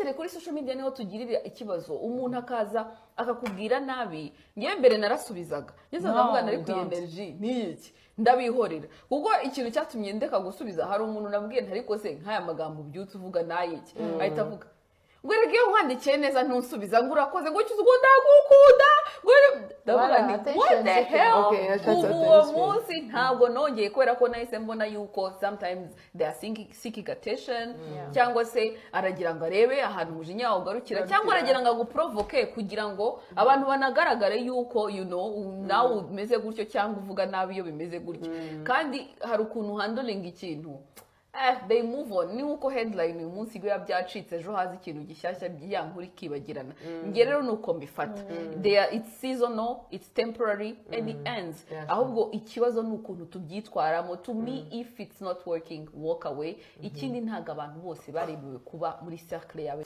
Peut-être kuri social media niho tugirira ikibazo. Umuntu akaza akakubwira nabi. Ngewe mbere narasubizaga, ngeze No, ndavuga nari ku don't. energy n'iki, ndabihorera, kuko ikintu cyatumye ndeka gusubiza, hari umuntu nabwiye ntari se nk'aya magambo ubyutse uvuga n'ayiki, ahita avuga ngo erega iyo nkwandikiye neza ntusubiza, ngo urakoze, ngo ukize, ngo ndagukunda, ngo ndavuga Voilà, nti attention what the seeking. hell. Okay, yashatse Kuva uwo attention. munsi ntabwo nongeye, kubera ko nahise mbona yuko sometimes they are seeking attention, cyangwa se aragira ngo arebe ahantu umujinya wawe ugarukira, cyangwa aragira ngo aguprovoke kugira ngo abantu banagaragare yuko nawe umeze gutyo cyangwa uvuga nabi iyo bimeze gutyo. Kandi hari ukuntu handling ikintu, they move on. Ni nkuko headline uyu munsi biba byacitse, ejo haza ikintu gishyashya, ya nkuru ikibagirana. Njye rero ni uko mbifata. It's seasonal, it's temporary and it ends. Ahubwo ikibazo ni ukuntu tubyitwaramo. To me, if it's not working, walk away. Ikindi, ntabwo abantu bose baremewe kuba muri cercle yawe.